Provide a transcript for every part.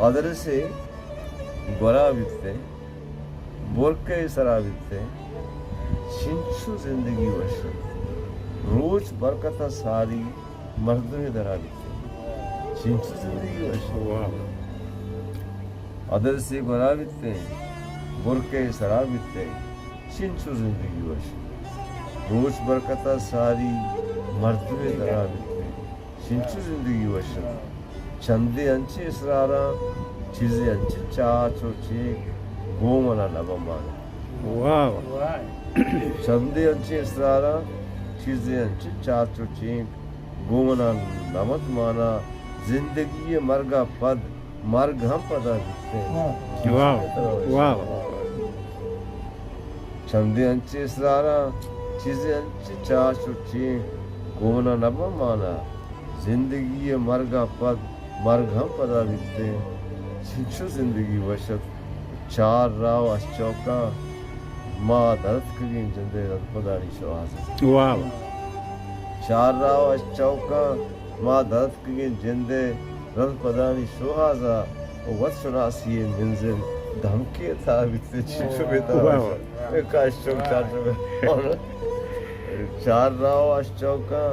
ادرسے گورا بیتیں، برکے سرا بیتیں، چنچو زندگی وش انت۔ روچ برکت ءَ ساری مردمے درا بیتیں، چنچو زندگی وش انت۔ واہ۔ ادرسے گورا بیتیں، برکے سرا بیتیں، چنچو زندگی وش انت۔ روچ برکت ءَ ساری مردمے درا بیتیں، چنچو زندگی وش انت۔ چندے انچیں اسراراں، چیزے انچیں چاچ و چینک گوں من ءَ نہ بہ مان انت۔ واہ واہ۔ چندے انچیں اسراراں، چیزے انچیں چاچ و چینک گوں من ءَ نہ بہ مان انت۔ زندگی ءِ مرگ ءَ پد مرگ ہم پدا بیتیں۔ واہ، واہ، واہ۔ چندے انچیں اسراراں، چیزے انچیں چاچ و چینک گوں من ءَ نہ بہ مان انت۔ زندگی ءِ مرگ ءَ پد مرگ ہم پدا بیتیں۔ چنچو زندگی وش ات۔ چار راہ و ہشت چوکاں ما درتکگیں جندے رندپدانی شوہاز ءَ۔ واہ واہ۔ چار راہ و ہشت چوکاں ما درتکگیں جندے رندپدانی شوہاز ءَ، وت شناسی ءِ منزل دمکے ءِ تہا بیتیں، چنچو بے تہا۔ واہ واہ۔ اے کاش چوک چار چوک۔ چار راہ و ہشت چوکاں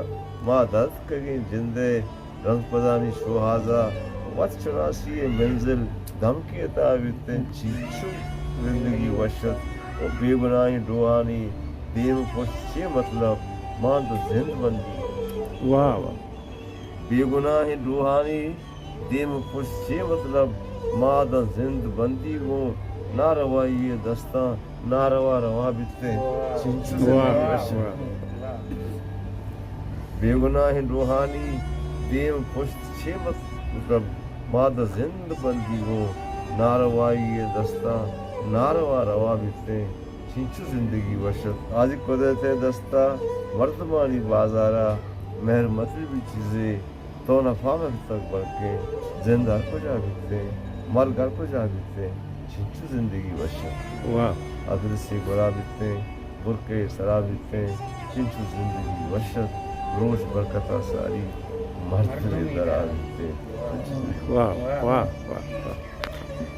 ما درتکگیں جندے رندپدانی شوہاز ءَ، وت شناسی ءِ منزل دمکے ءِ تہا بیتیں، چنچو زندگی وش ات و بے گناہیں ڈوہانی دیم ءُ پشت چے مطلب؟ ما داں زند بندی۔ واہ واہ۔ بے گناہیں ڈوہانی دیم ءُ پشت چے مطلب؟ ما داں زند بندی گوں ناروائی ءِ دستاں ناروا روا بیتیں۔ چنچو زندگی وش انت۔ بے گناہیں ڈوہانی دیم ءُ پشت چے مطلب؟ ما داں زند بندی گوں ناروائی ءِ دستاں ناروا روا بیتیں۔ چنچو زندگی وش ات۔ آزی قدرت ءِ دست ءَ مردمانی بازار ءَ مہر مطلبی چیزے تو نہ فہمتگ، بلکیں زند ہر کجا بیتیں، مرگ ہر کجا بیتیں، چنچو زندگی وش انت۔ واہ۔ ادرسے گورا بیتیں، برکے سرا بیتیں، چنچو زندگی وش انت۔ روچ برکت ءَ ساری مردمے درا بیتیں۔ واہ، واہ، واہ، واہ۔